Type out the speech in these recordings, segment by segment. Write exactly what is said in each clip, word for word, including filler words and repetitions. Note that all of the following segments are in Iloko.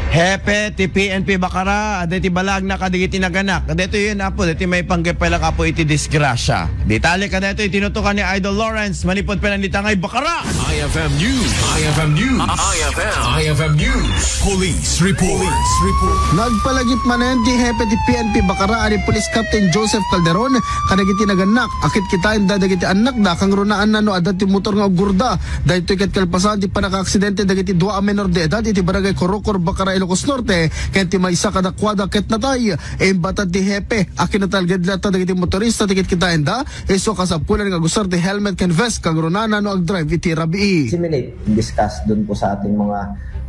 Hepe ti P N P Bacara, adda iti balagna kadagiti naganak. Daytoy yun, Apo, daytoy maipanggep pay la, Apo, iti disgrasya. Detalye kadaytoy tinutukan ni Idol Lawrence, manipud pay la dita nga Bacara. I F M News. I F M News. I F M. I F M News. Police report. Police report. Nagpalagip manen ti hepe ti P N P Bacara, ani Police Captain Joseph Calderon, kadagiti naganak a kitkitaenda dagiti annakda, kangrunaanna no adda ti motor nga uggurda. Daytoy ket kalpasan ti pannakaaksidente dagiti dua a menor de edad iti Barangay Corocor, Bacara, Ilocos Norte, ken ti maysa kadakuada ket natay. Imbatan ti hepe a kinatalged latta dagiti motorista ti kitkitaenda, isu a kasapulan nga agusar ti helmet ken vest, kangrunaanna no agdrive iti rabii. Disseminate, discuss dun po sa ating mga,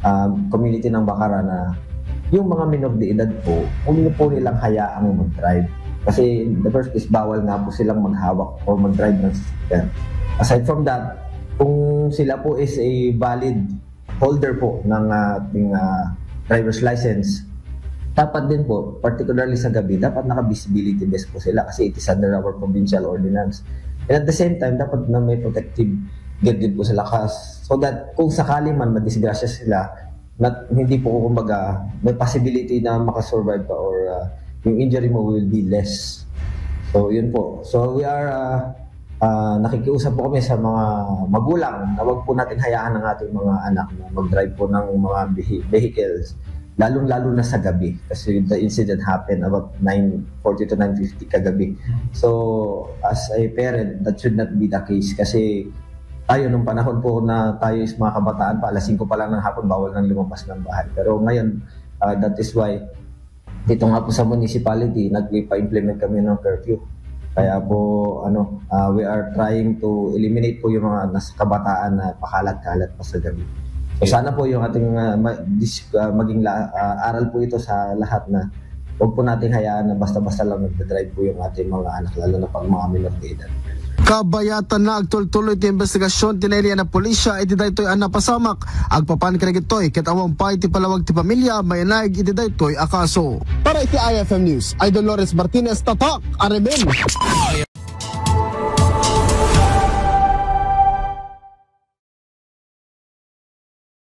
um, community ng Bacara na yung mga minor de edad po, huwag niyo po nilang hayaang mag-drive. Kasi in the first place, bawal nga po silang maghawak or mag-drive ng sasakyan. Aside from that, kung sila po is a valid holder po ng ating, ah, driver's license, dapat din po, particularly sa gabi, dapat naka-visibility vest po sila kasi it is under our provincial ordinance. And at the same time, dapat na may protective gear din po sila kas-, so that kung sakali man madisgrasya sila, not, hindi po, kumbaga, may possibility na makasurvive ka or, ah, yung injury mo will be less. So, yun po. So, we are, ah, ah, nakikiusap po kami sa mga magulang na wag po natin hayaan ang ating mga anak na mag-drive po ng mga vehi-, vehicles, lalong-lalo na sa gabi. Kasi the incident happened about nine forty to nine fifty kagabi. So, as a parent, that should not be the case kasi tayo, nung panahon po na tayo is mga kabataan pa, alas singko pa lang ng hapon, bawal nang lumabas ng bahay. Pero ngayon, ah, that is why dito nga po sa municipality, nagpa-implement kami ng curfew. Kaya po, ano, ah, we are trying to eliminate po yung mga nasa kabataan na pakalat-kalat pa sa gabi. So, sana po yung ating, ah, ma-, dis-, ah, maging la-, ah, aral po ito sa lahat na huwag po nating hayaan na basta-basta lang nagdadrive po yung ating mga anak, lalo na pag mga minor de edad. Kabayatan na agtultuloy ti investigasyon ti nailian a pulisya iti daytoy a napasamak. Agpapan kadagitoy ket awan pay ti palawag ti pamilya a mainaig iti daytoy a kaso. Para iti I F M News, Idol Lawrence Martinez, Tatak, Areben.